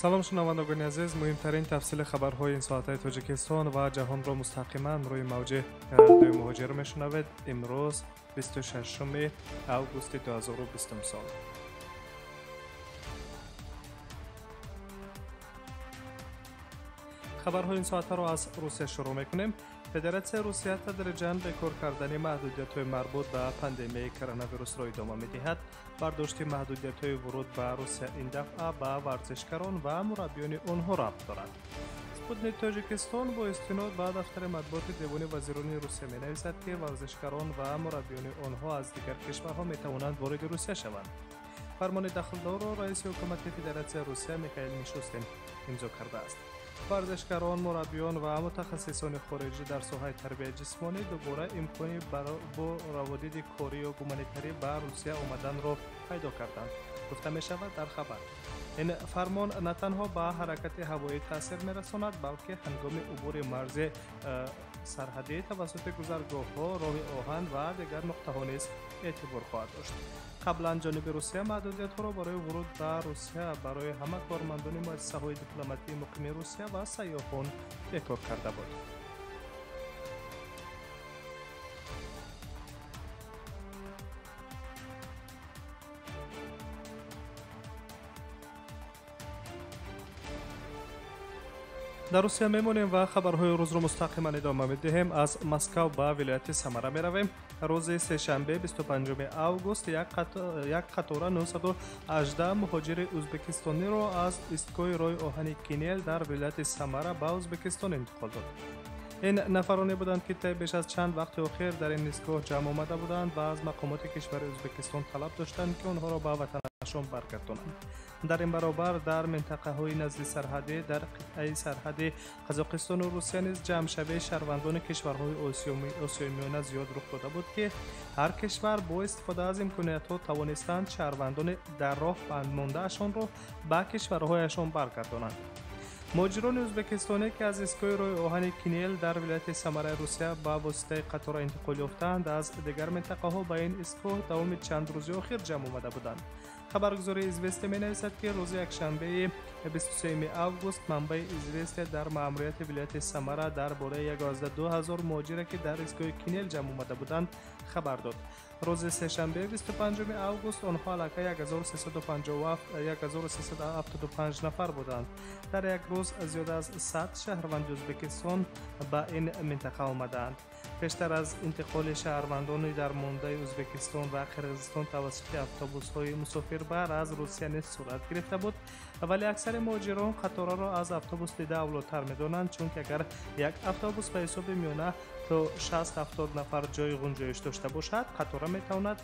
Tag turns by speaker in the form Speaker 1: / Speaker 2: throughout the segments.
Speaker 1: Салом шунавандагони азиз, муҳимтарин тафсили хабарҳои ин соатаи Тоҷикистон ва ҷаҳонро мустақиман рӯи мавҷи радиои Муҳоҷир мешунавед. Имрӯз 26 августи 2020 сол. Хабарҳои ин соатаро аз Русия шурӯъ мекунем. Федератсияи Русия тадриҷан бекор кардани маҳдудиятҳои марбут ба пандемияи коронавирусро идома медиҳад. Бардошти маҳдудиятҳои вуруд ба Русия ин дафъа ба варзишгарон ва мураббиёни онҳо рабт дорад. Спутник Тоҷикистон бо истинод ба дафтари матбуоти Девони вазирони Русия менависад, ки варзишгарон ва мураббиёни онҳо аз дигар кишварҳо метавонанд вориди Русия шаванд. Фармони дахлдорро раиси ҳукумати Федератсияи Русия Михаил Мишустин имзо кардааст. Варзишгарон, мураббиён ва мутахассисони хориҷӣ дар соҳаи тарбияи ҷисмонӣ дубора имкони бо раводиди корӣ ё гуманитарӣ ба Русия омаданро пайдо карданд, гуфта мешавад дар хабар. Ин фармон на танҳо ба ҳаракати ҳавоӣ таъсир мерасонад, балки ҳангоми убури марзи сарҳадӣ тавассути гузаргоҳҳо, роҳи оҳан ва дигар нуқтаҳо низ эътибор хоҳад дошт. Қаблан ҷониби Русия маҳдудиятҳоро барои вуруд ба Русия барои ҳама кормандони муассисаҳои дипломатии муқими Русия ва сайёҳон бекор карда буд. Дар Русия мемонем ва хабарҳои рӯзро мустақиман идома медиҳем. Аз Москав ба вилояти Самара меравем. Рӯзи сешанбе 25 август як қатора 918 муҳоҷири ӯзбекистониро аз истгоҳи роҳи оҳани Кинел дар вилояти Самара ба Ӯзбекистон интиқол дод. Ин нафароне буданд, ки тайи беш аз чанд вақти охир дар ин истгоҳ ҷамъ омада буданд ва аз мақомоти кишвари Ӯзбекистон талаб доштанд, ки онҳоро ба ватанашон баргардонанд. Дар ин баробар дар минтақаҳои назди сарҳадӣ дар қитъаи сарҳади Қазоқистону Русия низ ҷамъшавии шаҳрвандони кишварҳои Осиёи Миёна зиёд рух дода буд, ки ҳар кишвар бо истифода аз имкониятҳо тавонистанд шаҳрвандони дар роҳ бандмондаашонро ба кишварҳояшон баргардонанд. Муҳоҷирони ӯзбекистонӣ, ки аз истгоҳи роҳи оҳани Кинел дар вилояти Самараи Русия ба воситаи қатора интиқол ёфтаанд, аз дигар минтақаҳо ба ин истгоҳ давоми чанд рӯзи охир ҷамъ омада буданд. Хабаргузории Известия менависад, ки рӯзи якшанбеи 23 август манбаи Известия дар маъмурияти вилояти Самара дар бораи 12 ҳазор муҳоҷире, ки дар истгоҳи Кинел ҷамъ омада буданд, хабар дод. Рӯзи сешанбе 25 август онҳо аллакай 1375 нафар буданд. Дар як рӯз зиёда аз 100 шаҳрванди Ӯзбекистон ба ин минтақа омадаанд. Пештар аз интиқоли шаҳрвандони дармондаи Ӯзбекистон ва Қирғизистон тавассути автобусҳои мусофирбар аз Русия низ сурат гирифта буд, вале аксари муҳоҷирон қатораро аз автобус дида авлотар медонанд, чунки агар як автобус ба ҳисоби миёна то 60-70 нафар ҷои ғунҷоиш дошта бошад, қатора метавонад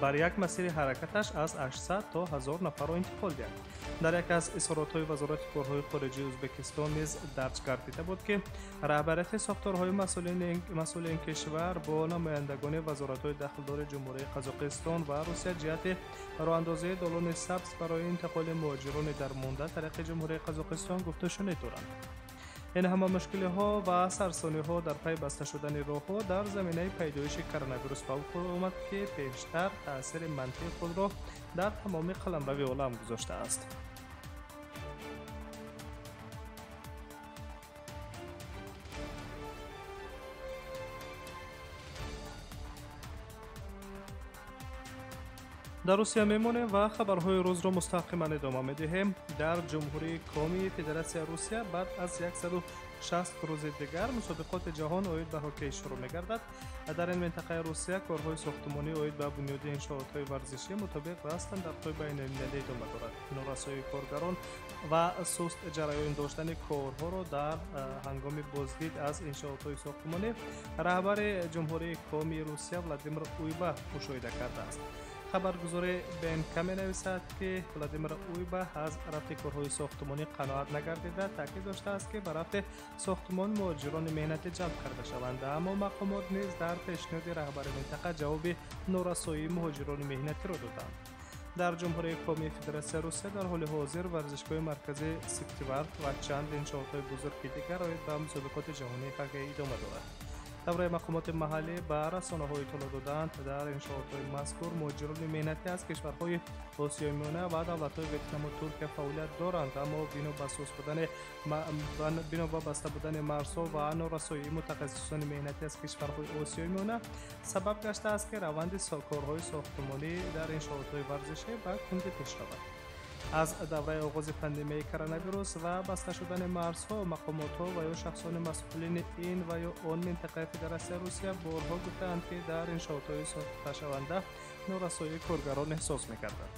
Speaker 1: бар як масири ҳаракаташ аз 800 то 1000 нафарро интиқол диҳад. Дар яке аз изҳоротҳои Вазорати корҳои хориҷии Ӯзбекистон низ дарҷ гардида буд, ки раҳбарияти сохторҳои масъули ин кишвар бо намояндагони вазоратҳои дахлдори Ҷумҳурии Қазоқистон ва Русия ҷиҳати роҳандозии долони сабз барои интиқоли муҳоҷирони дармонда тариқи Ҷумҳурии Қазоқистон гуфтушунид доранд. Ин ҳама мушкилиҳо ва сарсониҳо дар пай баста шудани роҳҳо дар заминаи пайдоиши коронавирус ба вуқӯъ омад, ки пештар таъсири манфии худро дар тамоми қаламрави олам гузоштааст. Дар Русия мемонем ва хабарҳои рӯзро мустақиман идома медиҳем. Дар Ҷумҳурии Коми Федератсияи Русия баъд аз 160 рӯзи дигар мусобиқоти ҷаҳон оид ба ҳоккей шурӯъ мегардад. Дар ин минтақаи Русия корҳои сохтмонӣ оид ба бунёди иншоотҳои варзишӣ мутобиқ ба стандартҳои байналмилалӣ идома дорад. Норасоии коргарон ва суст ҷараён доштани корҳоро дар ҳангоми боздид аз иншоотҳои сохтмонӣ раҳбари Ҷумҳурии Коми Русия Владимир Уйба мушоҳида кардааст. Хабаргузори БНК менависад, ки Владимир Уйба аз рафти корҳои сохтмонӣ қаноат нагардида, таъкид доштааст, ки ба рафти сохтмон муҳоҷирони меҳнатӣ ҷалб карда шаванд, аммо мақомот низ дар пешниҳоди раҳбари минтақа ҷавоби норасоии муҳоҷирони меҳнатиро доданд. Дар Ҷумҳурии Коми Федератсияи Русия дар ҳоли ҳозир варзишгоҳи марказии Сиктивар ва чанд иншоотҳои бузурги дигар оид ба мусобиқоти ҷаҳонии хоккей идома дорад. Давраи мақомоти маҳаллӣ ба расонаҳо иттилоъ доданд, дар иншоотҳои мазкур муҳоҷирони меҳнатӣ аз кишварҳои Осиёи Миёна ва давлатҳои Ветнаму Туркия фаъолият доранд, аммо бино ба баста будани марзҳо ва норасоии мутахассисони меҳнатӣ аз кишварҳои Осиёи Миёна сабаб гаштааст, ки раванди корҳои сохтмонӣ дар иншоотҳои варзишӣ ба кунди пеш равад. Аз давраи оғози пандемияи коронавирус ва баста шудани марзҳо, мақомотҳо ва ё шахсони масъулини ин ва ё он минтақаи Федератсияи Русия борҳо гуфтаанд, ки дар иншоотҳои сохташаванда норасоии коргарон эҳсос мекарданд.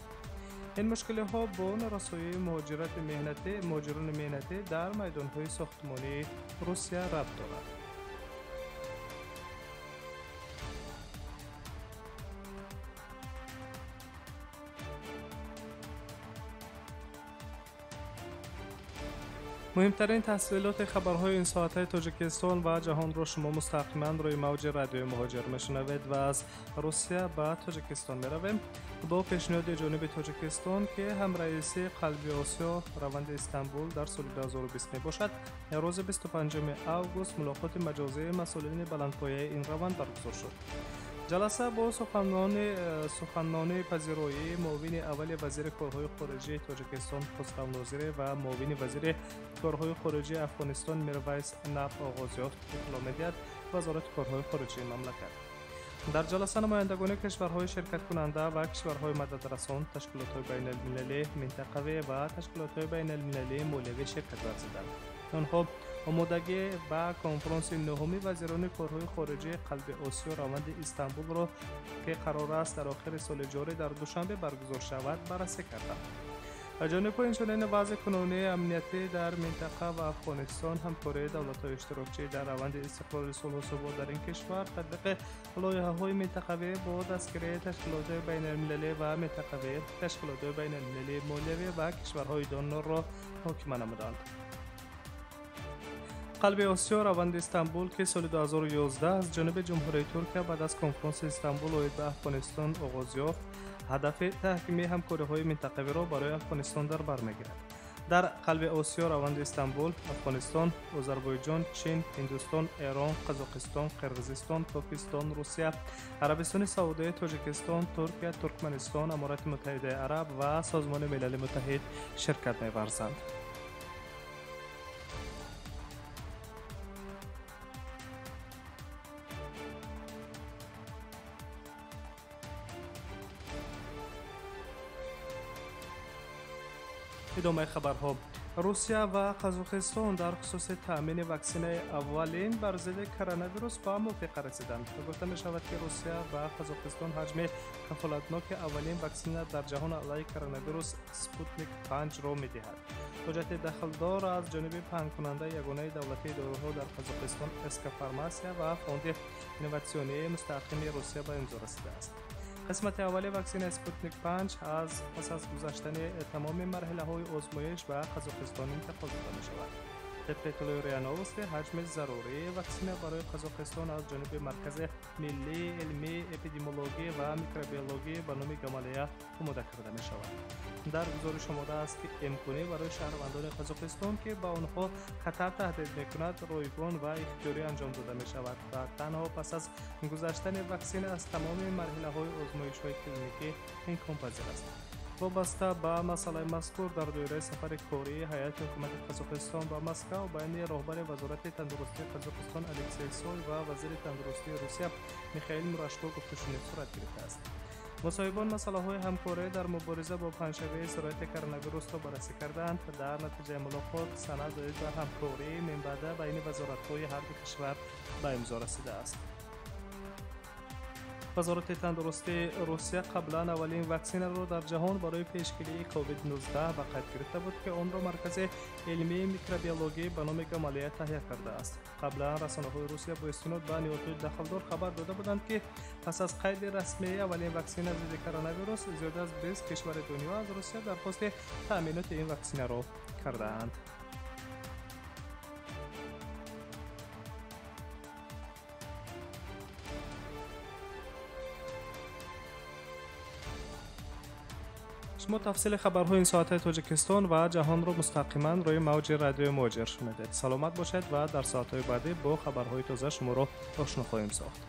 Speaker 1: Ин мушкилиҳо бо норасоии муҳоҷирони меҳнатӣ дар майдонҳои сохтмонии Русия рабт дорад. Муҳимтарин таҳсилоти хабарҳои ин соатаи Тоҷикистон ва ҷаҳонро шумо мустақиман рӯи мавҷи радиои Муҳоҷир мешунавед ва аз Русия ба Тоҷикистон меравем. Бо пешниҳоди ҷониби Тоҷикистон, ки ҳамраиси Қалби Осиё раванди Истанбул дар соли 2020 мебошад, рӯзи 25 август мулоқоти маҷозии масъулини баландпояи ин раванд баргузор шуд. Ҷаласа бо суханнони пазироии муовини аввали вазири корҳои хориҷии Тоҷикистон Хусрав Нозирӣ ва муовини вазири корҳои хориҷии Афғонистон Мирвайс Наб оғоз ёфт, иттилоъ медиҳад Вазорати корҳои хориҷии мамлакат. Дар ҷаласа намояндагони кишварҳои ширкаткунанда ва кишварҳои мададррасон, ташкилотҳои байналмилалӣ, минтақавӣ ва ташкилотҳои байналмилалии молиявӣ ширкат варзиданд. Онҳо омодагӣ ба конфронси нуҳуми вазирони корҳои хориҷии Қалби Осиё раванди Истанбулро, ки қарор аст дар охири соли ҷорӣ дар Душанбе баргузор шавад, баррасӣ карданд. Ҷонибҳо инчунин вазъи кунунии амниятӣ дар минтақа ва Афғонистон, ҳамкории давлатҳои иштирокчӣ дар раванди истиқрори сулҳу субот дар ин кишвар, татбиқи лоиҳаҳои минтақавӣ бо дастгирии ташкилотҳои байналмилалӣ ва минтақавӣ, ташкилотҳои байналмилалии молиявӣ ва кишварҳои донорро муҳокима намуданд. Қалби Осиё раванди Истанбул, ки соли 2011 аз ҷониби Ҷумҳурии Туркия баъд аз конфронси Истанбул оид ба Афғонистон оғоз ёфт, ҳадафи таҳкими ҳамкориҳои минтақавиро барои Афғонистон дар бар мегирад. Дар Қалби Осиё раванди Истанбул Афғонистон, Озарбойҷон, Чин, Ҳиндустон, Эрон, Қазоқистон, Қирғизистон, Покистон, Русия, Арабистони Саудӣ, Тоҷикистон, Туркия, Туркманистон, Аморати Муттаҳидаи Араб ва Созмони Милали Муттаҳид ширкат меварзанд. Идомаи хабарҳо. Русия ва Қазоқистон дар хусуси таъмини ваксинаи аввалин бар зидди коронавирус ба мувофиқа расиданд. Гуфта мешавад, ки Русия ва Қазоқистон ҳаҷми кафолатноки аввалин ваксина дар ҷаҳон алайҳи коронавирус Спутник 5-ро медиҳад. Ҳуҷҷати дахлдор аз ҷониби паҳнкунандаи ягонаи давлатии доруҳо дар Қазоқистон СК Фармасия ва Фонди инноватсионии мустаҳками Русия ба имзо расидааст. Қисмати аввали ваксинаи Спутник 5 аз пас аз гузаштани тамоми марҳилаҳои озмоиш ба Қазоқистон интиқол дода мешавад. Тибқи иттилои РИА Новости, ҳаҷми зарурии ваксина барои Қазоқистон аз ҷониби Маркази миллии илмии эпидемиологӣ ва микробиологӣ ба номи Гамалея омода карда мешавад. Дар гузориш омадааст, ки имконӣ барои шаҳрвандони Қазоқистон, ки ба онҳо хатар таҳдид мекунад, ройгон ва ихтиёрӣ анҷом дода мешавад ва танҳо пас аз гузаштани ваксина аз тамоми марҳилаҳои озмоишҳои клиникӣ имконпазир аст. Вобаста ба масъалаи мазкур дар доираи сафари кории ҳайати ҳукумати Қазоқистон ба Москав байни роҳбари Вазорати тандурустии Қазоқистон Алексей Сой ва вазири тандурустии Русия Михаил Мурашко гуфтушунид сурат гирифтааст. Мусоҳибон масъалаҳои ҳамкорӣ дар мубориза бо паҳншавии сирояти коронавирусро баррасӣ кардаанд. Дар натиҷаи мулоқот санад оид ба ҳамкории минбаъда байни вазоратҳои ҳар ду кишвар ба имзо расидааст. Вазорати тандурустии Русия қаблан аввалин ваксинаро дар ҷаҳон барои пешгирии COVID-19 ба қайд гирифта буд, ки онро Маркази илмии микробиологӣ ба номи Гамалея таҳия кардааст. Қаблан расонаҳои Русия бо истинод ба ниҳодҳои дахлдор хабар дода буданд, ки пас аз қайди расмии аввалин ваксина зидди коронавирус зиёда аз 20 кишвари дунё аз Русия дархости таъминоти ин ваксинаро кардаанд. Шумо тафсили хабарҳои ин соатаи Тоҷикистон ва ҷаҳонро мустақиман рӯи мавҷи радиои Муҳоҷир шунидед. Саломат бошед ва дар соатҳои баъдӣ бо хабарҳои тоза шуморо ошно хоҳем сохт.